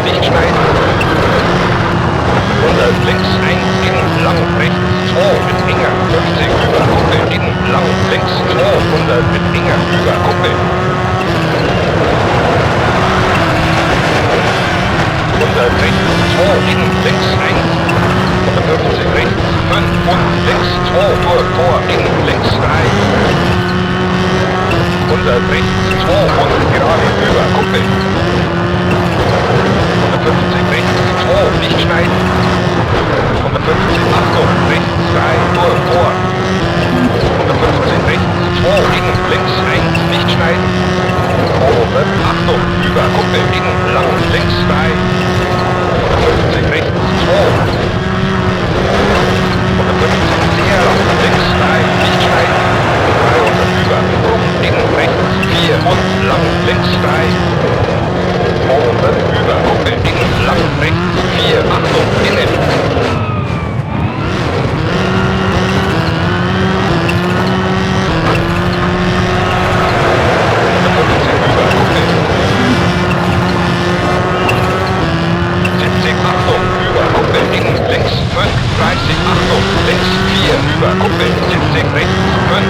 Nicht schneiden. 100 links 1 in lang rechts 2 mit enger 50 über Kuppe in lang links 200 mit enger über Kuppe. 100 rechts 2 in links 1. 150 rechts 5 und links 2 durch Tor in links 3. 100 rechts 2 und gerade über Kuppe. 150 rechts 2, nicht schneiden. 150, Achtung, rechts 3, durch Tor. 150 rechts 2, in links 1, nicht schneiden. 200, Achtung, über Kuppe, in lang, links 3. 150 rechts 2. 150 sehr lang, links 3, nicht schneiden. 300 über, Druck, in rechts 4 und lang, links 3. 200 über, Kuppe, in lang, rechts 4, Achtung, innen. 150 über, Kuppe. 70, Achtung, über, Kuppe, in links 5, 30, Achtung, links 4, über, Kuppe, 70, rechts 5.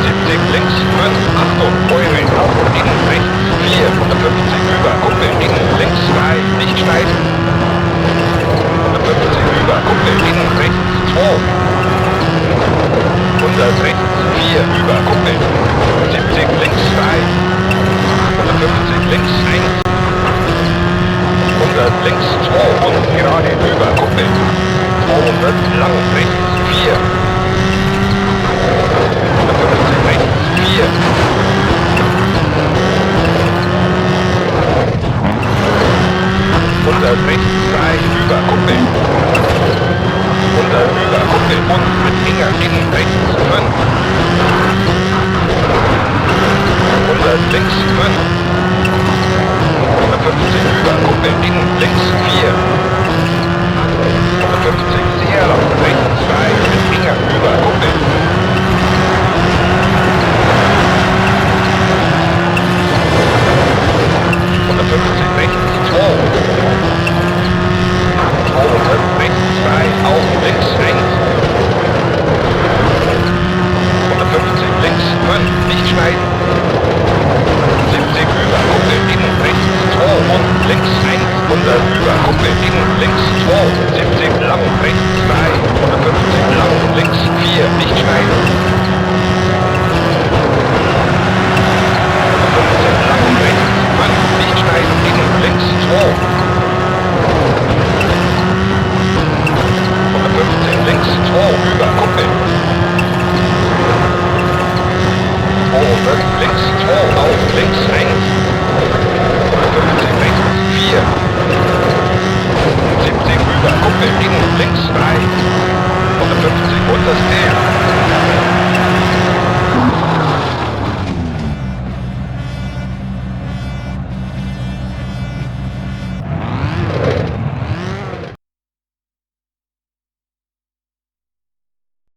70, links 5, Achtung, Bäume, auf, in rechts 4, 150 über, Kuppe, in links 3, nicht schneiden. 150 über, Kuppe, in rechts 2. 100 rechts 4, über, Kuppe, 70, links 3. 150 links 1. 100 links 2 und gerade über Kuppe. 200 lang rechts 4. 150 rechts 4. 100 rechts 3 über Kuppe. 100 über Kuppe und mit enger in rechts 5. 100 links 5. 150 über Kuppe in links 4. 150 sehr lang rechts 3 mit enger über Kuppe.